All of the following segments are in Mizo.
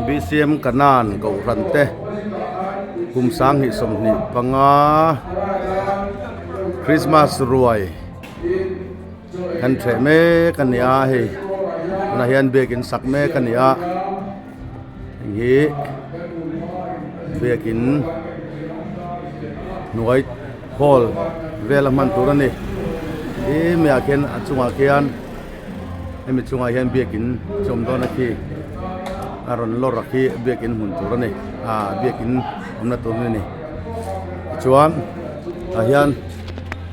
BCM Kanan Kohhran te kum 2025 Christmas ruai kan ṭheh mek a ni a hei tunah hian biakin sak mek a ni a heng hi biakin hnuai hall vel a hman tur a ni tlem ah khian a chungah khian hemi chungah hian biakin chu awm dawn a khi a rawn lawr a khi biakin hmun tur a ni ah biakin awmna tur a ni tichuan tah hian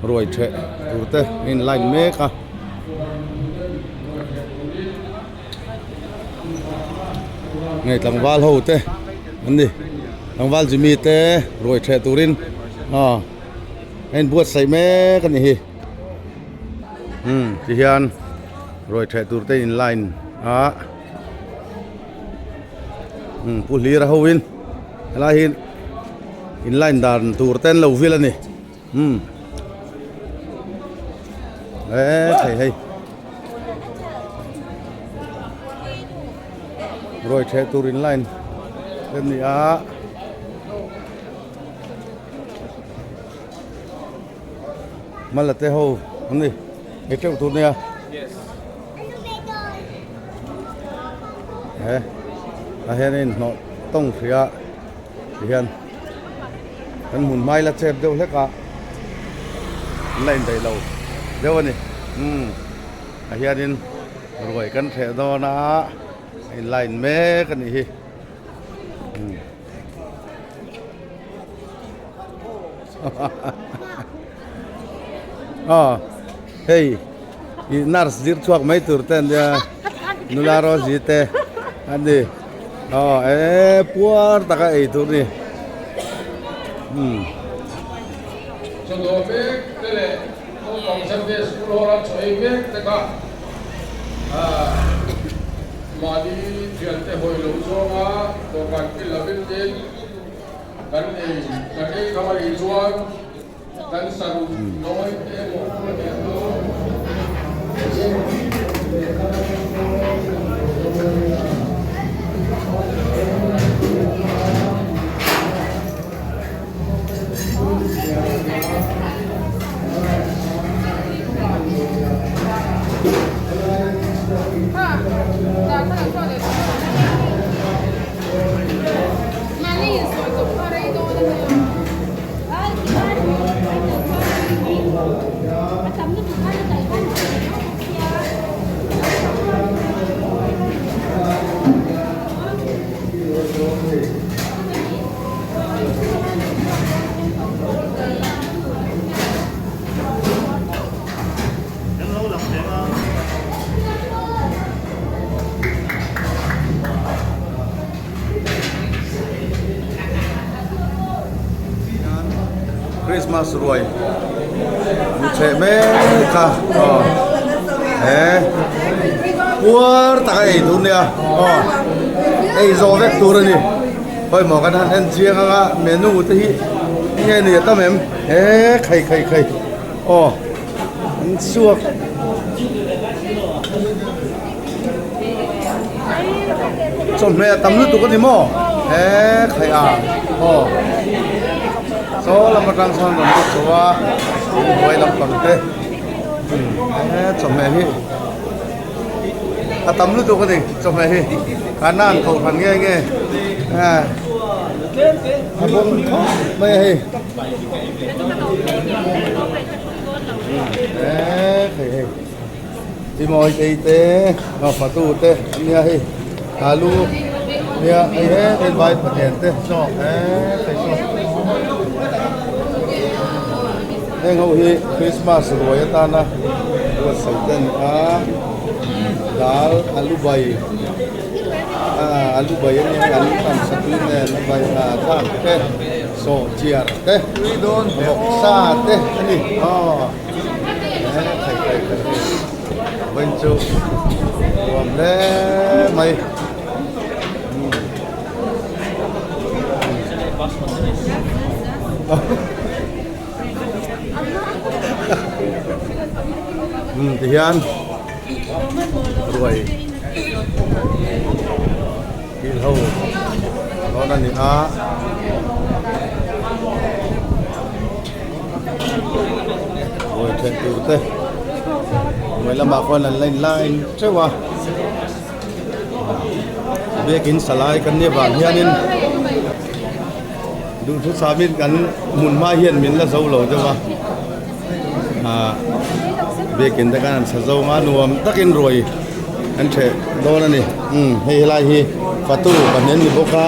ruai theh tur te a in line mek a. Hei tlangval ho te an ni tlangval Jimmy te ruai theh turin aw a inbuatsaih mek a ni hi umm tihian ruai theh tur te in line a umm pu hlira ho in helai hi in line dan tur te an lo vil a ni. Umm e thei hei ruai theh tur in line te ni a mala te ho an ni ei teuh tur nia he ah hian a inhnawh tawng hria tihian. Kan hmun hmai la chep deuh hlek a, an la indaih lo deuh a ni. Umm ah hianin ruai kan thleh dawn a, a in line mek a nih hi. Umm aw hei ih nurse zir chhuak mai tur te an nia nula Rosie te an ni. Aw e puar taka ei tur ni umm. Chawdawh mek te leh naupang Sunday School hall a chaw ei mek te kha mahni thiante hawi lo zawnga dawhkan kil lovin tin kan ei kan ei kham a nih chuan kan saruh nawi te emaw Christmas ruai an chheh mek a aw he puar taka ei tur nia aw ei zawh vek tur a ni pawimawh kan han en chiang anga menu te hi enge ni a tam em he khai khai khai aw an chhuak. Chawhmeh a tam lutuk a ni maw? He khaih a aw saw lam atang sawn rawn lut chho a inhnuai lampang te he chawhmeh hi a tam lutuk a ni chawhmeh hi kanan kohhran nge nge a bawm khawp mai a hei he khaih hei. Timawi tei te ngawfa tu te an nia hei alu nia hei he vai pathian te zawk he hei saw heng ho hi Christmas ruai atana buatsaih te a ni a dal alu bai ah alu bai a nia alu tam satui nen a bai a thak te sawh chiar te vawksa te a ni aw. Vawiin chu nuam hle mai umm tihian ruai. Kil ho dawn a ni a. Ruai then tur te hnuai lamah khuan an la in line teuh a biakin salai kan nih avang hianin duhthusam in kan hmun hma hian min la zo lo deuh a ah biakin te khan an sa zawng a nuam takin ruai an theh dawn a ni umm hei helai hi fatu pahnih an ni bawk a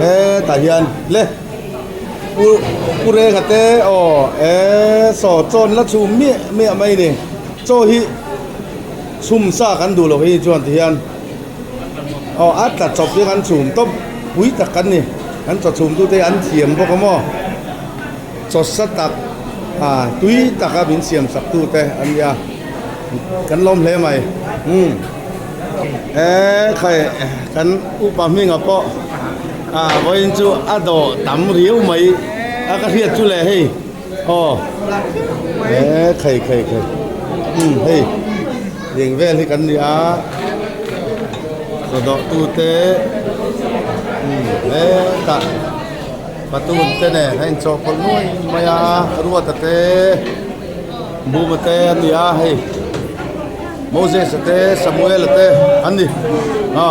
hetah hian le. Pu Pu Renga te aw eee saw chawn la chhum miah miah mai ni chaw hi chhum sa kan duh loh hi chuan ti hian aw a tla chawp hi kan chhum tawp pui tak kan ni kan chaw chhum tute hi an thiam bawk a maw chaw sa tak ah tui taka min siam sak tute an nia kan lawm hle mai umm. Eee khai kan upa hminga pawh ah vawiin chu a dawh tam riau mai a ka hriat chu le hei aw eee khai khai khai umm hei ding vel hi kan ni a chaw dawh tu te umm hetah patun te nen a inchawhpawlh nuai mai a ruata te buma te an ni a hei. Moses a te Samuel a te an ni a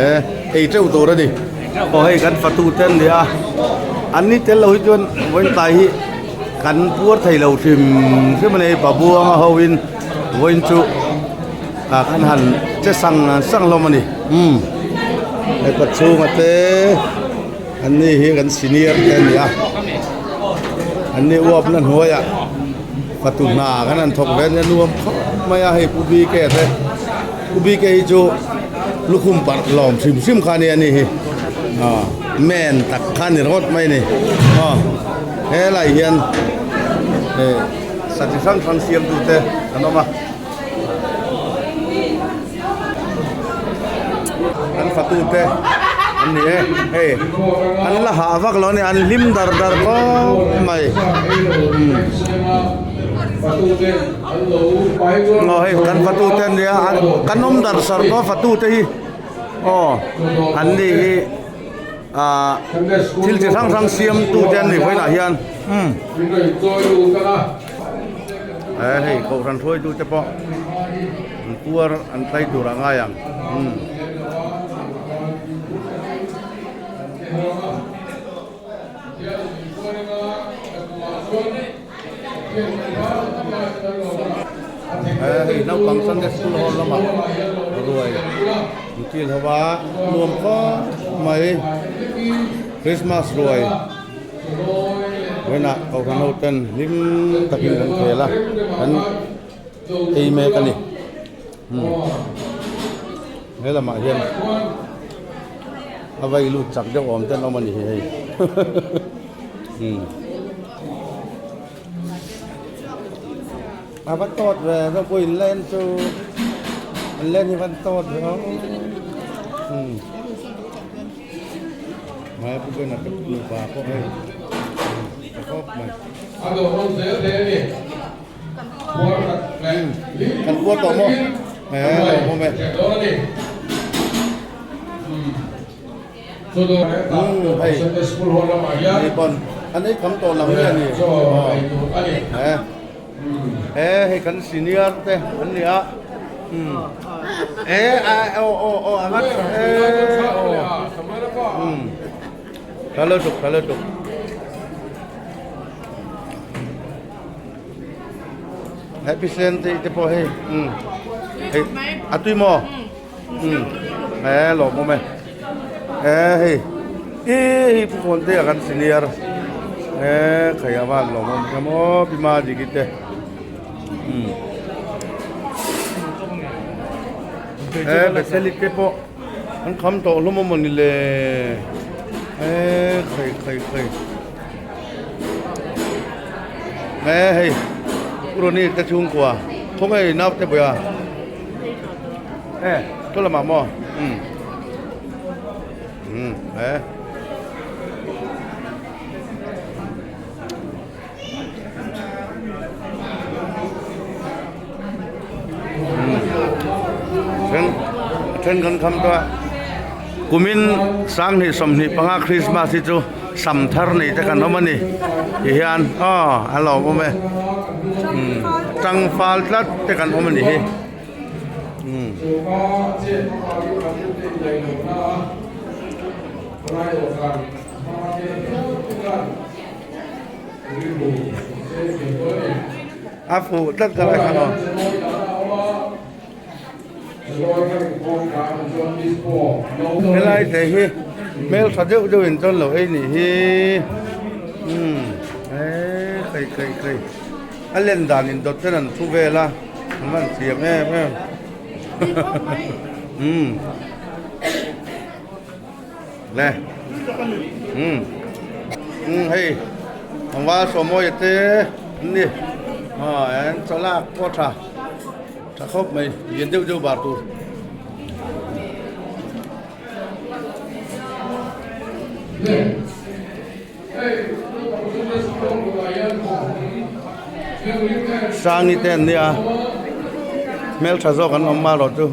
e ei teuh tur a ni aw hei kan fatu te an ni a an ni tel lo hi chuan vawiin tlai hi kan puar thei lo hrim hrim a ni hei pabuanga ho in vawiin chu ah kan han che sang sang hlawm a ni umm hei pachhunga te. An ni hi kan senior te a ni a, an ni uap na hnuaiah fatu hna kan han thawk ve ania nuam khawp mai a hei Pu BK te Pu BK hi chu lukhum parh lawm hrim hrim kha a ni a ni hi aw men tak kha a ni ringawt mai a ni aw helai hian eh sa chi hrang hrang siam tute an awm a. Kan fatu te an ni e hei an la hah vak lo a ni an hlim dar dar khawp mai aw hei kan fatu te an nia kan awm dar sar tawh a fatu te hi aw an ni hi ah thil chi hrang hrang siam tu te an ni vawiinah hian umm. He hei kohhran hruaitu te pawh an puar an tlai tur a ngai ang umm. He hei naupang Sunday school hall lamah ruai an kil ho a nuam khawp mai Christmas ruai. Vawiinah kohhran ho ten hlim takin kan khel a kan ei mek a ni he lamah hian a vai lut chak deuh awm ten awm a ni hi hei a va tawt ve ropui in len chu an len hi van tawt ve aw. Hmai pu ber na te nupa pawh hei a khawp mai. Kan puar tawh maw? He lo awm e. Hei ni pawn an ei kham tawh lam hi a ni. He he hei kan senior te an ni a. E a aw aw aw a ngat e aw tha lutuk tha lutuk happy sen te te pawh hei hei a tui maw e lawm awm e e hei i hei pu phone te a kan senior e khai a van lawm awm kha maw pi ma jiki te. He Betheli te pawh an kham tawh hlawm a mawni le he khai khai khai he hei Roni te chhungkua khawnge naute buai a e chu lamah maw um um he. Then kan kham tawh a, kumin 2025 Christmas hi chu sam thar nei te kan awm a ni ti hian aw a lawmawm e tangfal tlat te kan awm a ni hi. A fuh tlat ka lai khan aw. Helai te hi hmel tha deuh deuh in chuan lo ei nih hi umm eee kai kai kai a len dan in dawt ten an thu vel a an van thiam em em umm le umm umm hei tlangval sawmawia te an ni aw an chawlak pawh a tha. Tha khawp mai, lian deuh deuh bar tur. Sangi te an nia, hmeltha zawk an awm marawh chu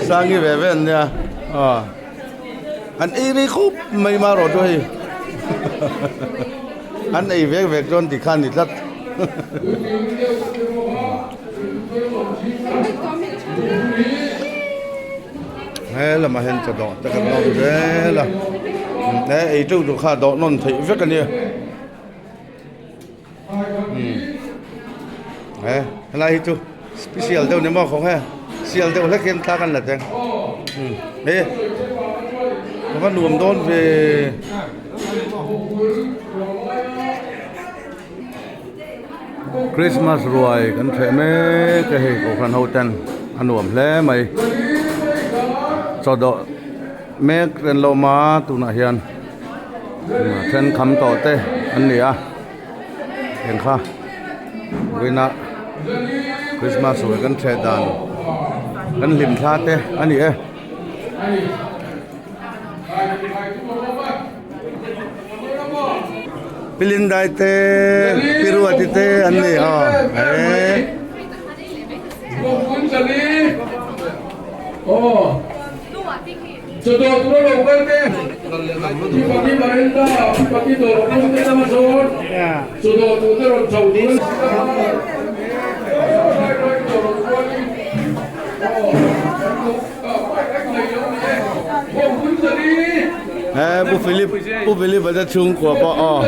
Sangi ve ve an nia aw an ei rei khawp mai marawh chu hei an ei vek vek chuan tikhan ni tlat. He lamah hian chaw dawh te kan awm zel a he ei teuh tur kha dawh nawn theih vek a nia he helai hi chu special deuh ni maw khawng he sial deuh hlek hian thla kan la teng he a va nuam dawn ve. Christmas ruai kan thleh mek a hei kohhran ho ten a nuam hle mai chawdawh mek te an lo awm a tunah hian thenkhat tawh te an ni a eng kha vawiina Christmas ruai kan thleh dan kan hlim thla te a ni e. Pilindai te Piruati te an ni a eh. He Pu Philip Pu Philip a te chhungkua pawh aw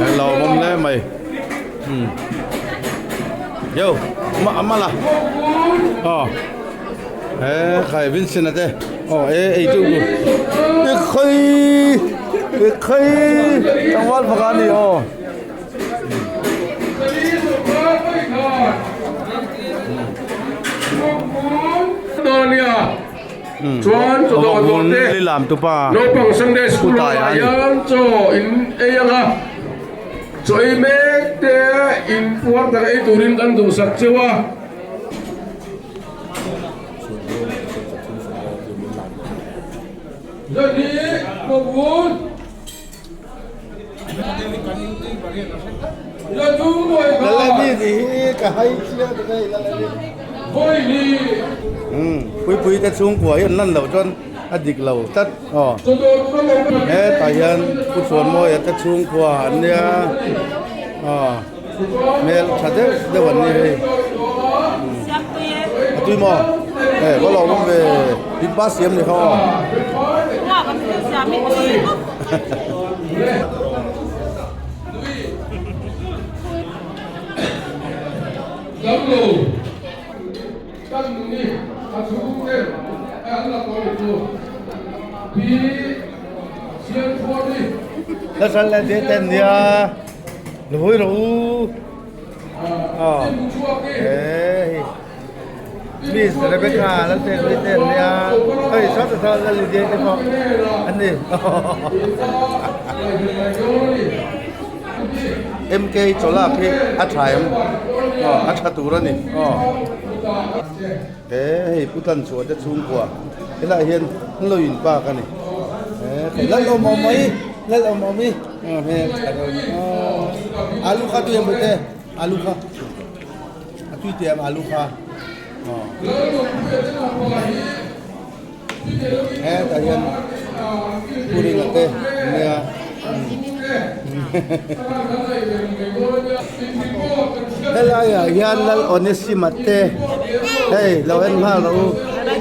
he lo awm hle mai umm yo a mal a aw he khai Vincent a te aw e ei chu i khawi i khawi tlangval pakhat a ni aw. Chuan chaw dawh dawh te naupang Sunday school ah hian chaw in ei ang a, chaw ei mek te in puar tak ei turin kan duhsak cheu a. Puipui te chhungkua hi an lan loh chuan a dik lo tlat aw hetah hian Pu Chhuanmawia te chhungkua an nia aw hmel tha deuh deuh an ni hei a tui maw e va lo awm ve in pa siam ni kha aw. Lasal leh te ten nia Nuhui rawh u aw he Miss Rebecca Laltehlui te an nia hei sawt sawt Lallidiai te pawh an ni MK chawlak hi a tha em aw a tha tur a ni aw he hei Pu Tlanchhuah te chhungkua helaiah hian an lo in park a ni he lal awm awm mai lal awm awm i Alu kha tui em bawihte alu kha a tui teh em alu kha aw. Hetah hian pudding a te nia. Helaiah hian Lal Onesima te hei lo en nghal rawh u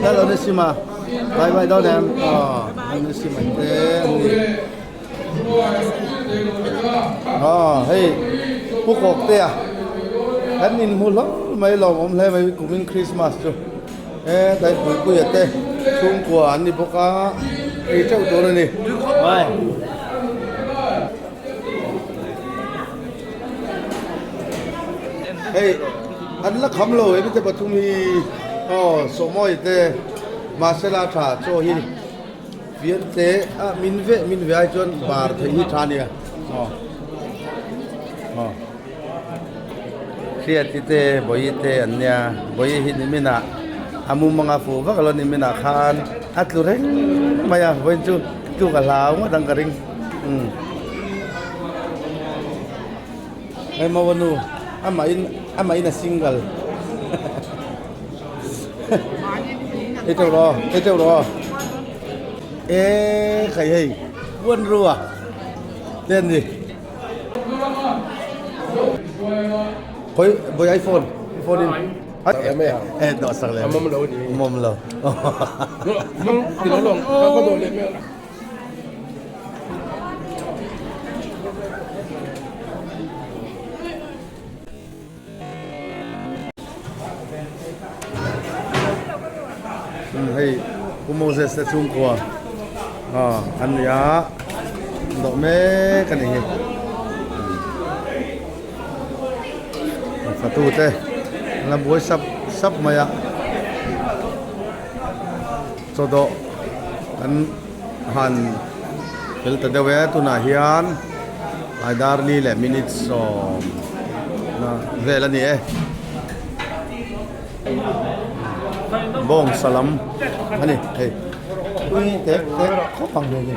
Lal Onesima bye bye dawn em aw Onesima te an ni aw hei Pu Kawktea kan inhmu hlawm mai lawmawm hle mai kumin Christmas chu. He Taipuipuia te chhungkua an ni bawk a, ei teuh tur a ni. Hei an la kham lo he mite pathum hi aw sawhmawi te mahsela tha chaw hi fian te a min veh min ve ai chuan bar theih hi tha a nia aw aw. Hriati te Bawihi te an nia Bawihi hi niminah a mumanga fuh vak alo niminah khan a tlu reng mai a vawiin chu tluk a hlau ngawt ang ka ring umm hei mawa nu amahin amahin a single ei teuh rawh ei teuh rawh e khai hei puan rua te an ni. Khoi boi iPhone iPhone in eh dawh sak le mom lo ni mom lo Hei Pu Moses te chhungkua an ni a dawh mek a ni hi fatu te an la buai sap sap mai a chaw dawh an han fel ta deuh e tunah hian. Haidarli leh minute sawmna vel a ni e. Bawng salam a ni hei tui tek tek khawp ang hei hi.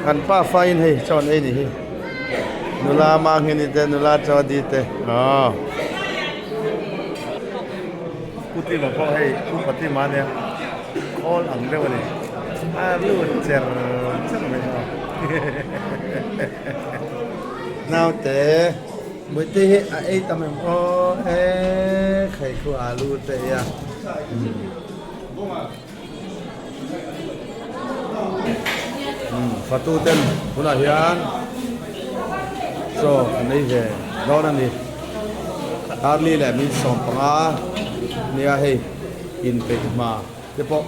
Kan pa fain hei chaw an ei ni hi nula Manghini te nula Chawdi te aw. Pu Tima pawh hei Upa Tima ania khawl ang deuh a ni a lut cher cher mai a naute Muite hi a ei tam em aw e khai khu alu te ei a fatu ten tunah hian chaw an ei ve dawn a ni Darli leh min 15 nia hei inpeih hma te pawh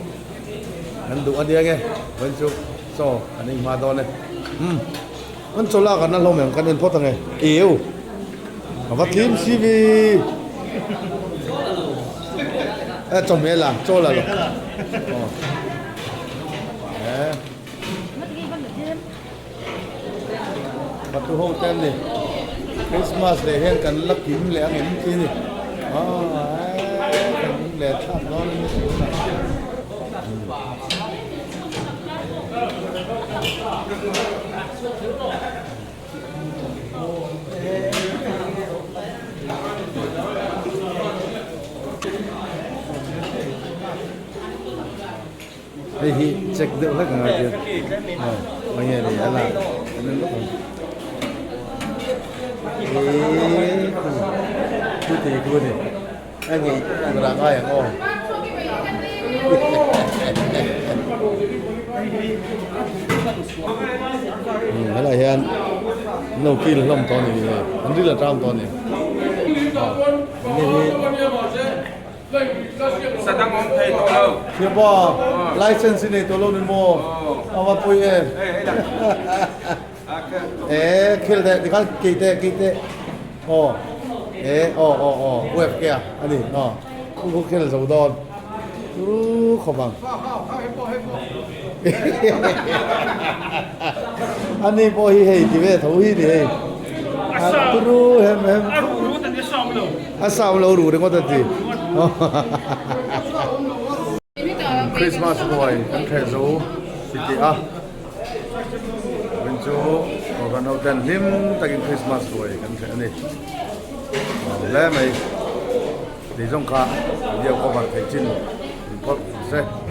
an duh a nia nge vawiin chu chaw an ei hma dawn e umm an chaw lak an la hlawm em kan en phawt ang e eu a va tlim si vi e chawhmeh la chaw la lo aw e. Batu ho te an ni Christmas leh hian kan la kim leh ang em chi ni aaa kan leh thlak dawn a ni tunah Hei hi check deuh hlek ang a tia aw enge ni a lak an en lawk ang eee khu khu ti khu a ni a ngei tur ah ngai ang aw helai hian an lo kil hlawm tawh a ni an ril a ṭam tawh a ni hei hi. Sadang awm thei tawh lo. Thiapa, license i nei tawh lo ni maw? A va pawi em? E, khel teh, tikhan kei teh, kei teh. Aw, e, aw, aw, aw, UFK a, a ni, aw. Khu khu khel zo dawn. Turu khawp ang. A ni pawh hi hei ti ve tho hi ni hei. A turu hem hem. A sau lo ru ringawt a ti. Christmas ruai kan hreh zo ti tih a. Min chu. Kohhran ho ten hlim takin Christmas ruai kan hreh a ni. Nuam hle mai. Tih zawng kha video cover theih chin in phawrh ang se.